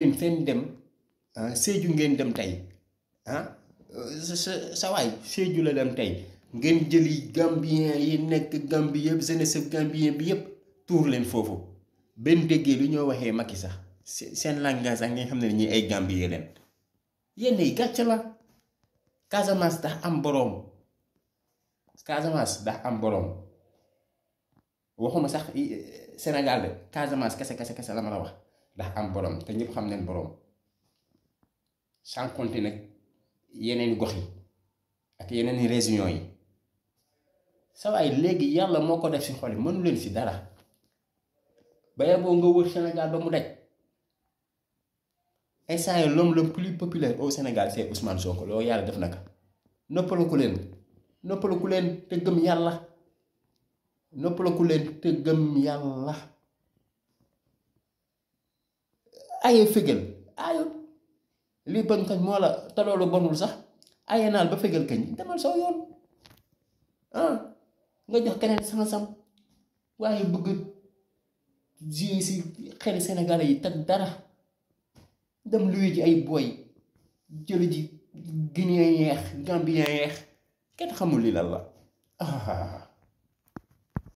fenn dem Sédhiou ngeen dem tey ah sa waay Sédhiou la dem tey ngeen jëli Gambien yi nekk Gambie yëpp jeunesse Gambien bi yëpp tuur leen foofu benn déggee lu ñoo waxee Macky sax seen langage ak nga xam ne ñi ay Gambien leen yéen ay gàcce la Casamance dax am boroom Casamance dax am boroom waxuma sax Sénégal de Casamance kese la ma la wax ndax am borom te ñëpp xam nañ borom sans compter nag yeneen gox yi ak yeneen régions yi sa waay léegi yàlla moo ko def si xol yi mënu leen si dara baye boo nga wër Sénégal ba mu daj instant yi l'homme le plus populaire au Sénégal c'est Ousmane Sonko loolu yàlla def na ko noppalaku leen te gëm yàlla noppalaku leen te gëm yàlla aye fégal ayut lii bon kañ moo la te loolu bonul sax aye naal ba fégal kañ demal soo yoon nga jox keneen sansam waaye bëgg ji si xeli Sénégalais yi teg dara dem luy ji ay booy jëli ji Guinéen yeex Gambien yeex kenn xamul li lan la